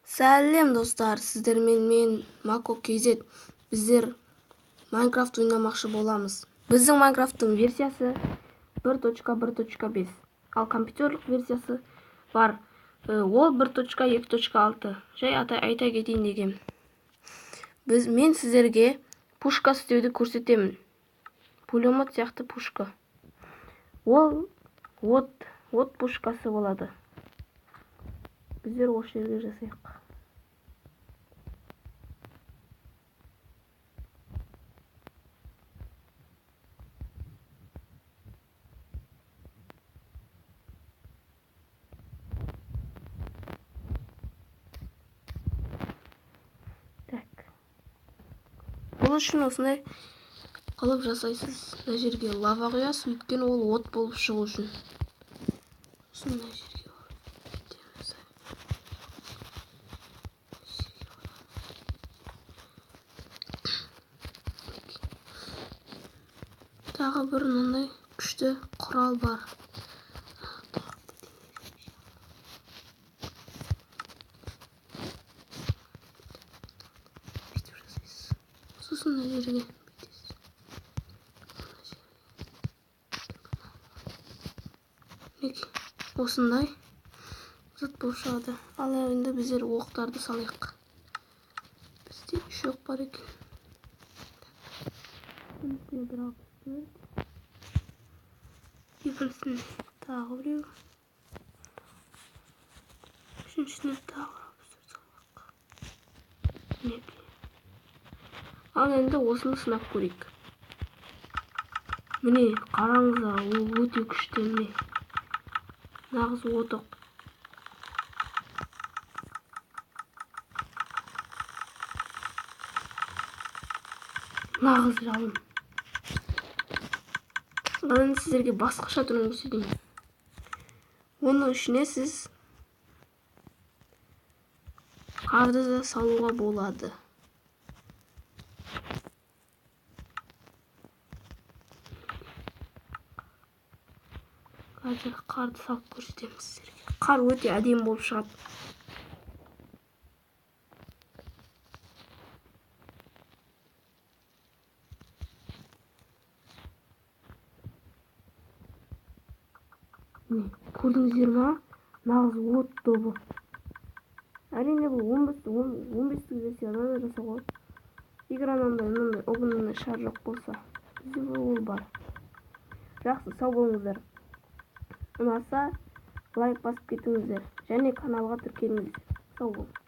Сәлем достар, сіздермен мен Мако KZ. Біздер Майнкрафт ойнамақшы боламыз. Біздің Майнкрафттың версиясы 1.1.5. Ал компьютерлік версиясы бар. Ол 1.2.6. Жай айта кетейін дегем. Мен сіздерге пушка істеуді көрсетемін. Пулемет сияқты пушка. Ол от пушкасы болады. Біздер осы жерге жасайық. Так. Бұл үшін осындай қылып жасайсыз. Мына жерге лава құясыз, өйткені ол от болып шығу үшін. Сосын мына жерге тағы бір мынандай күшті құрал бар. Сосын мына жерге бүйтесіз. Осындай зат болып шығады. Ал енді біздер оқтарды салайық. Бізде 3 оқ бар екен. Біріншісіне бір алпыс төрт. Екіншісіне тағы біреу. Үшіншісіне тағы бір алпыс төрт салайық. Мінекей. Ал енді осыны сынап көрейік. Міне, қараңыздар, ол өте күшті, міне. Нағыз от оқ. Нағыз жалын. Ал енді сіздерге басқаша түрін көрсетейін. Оның ішіне сіз қарды да салуға болады. Қазір қарды салып көрсетемін сіздерге. Қар өте әдемі болып шығады. Міне, көрдіңіздер ма? Нағыз от добы. Әрине бұл он бестік версияда да жасауға болады. Егер мынандай огненный шар жоқ болса, бізде ол бар. Жақсы, сау болыңыздар. Ұнаса лайк басып кетіңіздер және каналға тіркеліңіздер. Сау болыңыздар.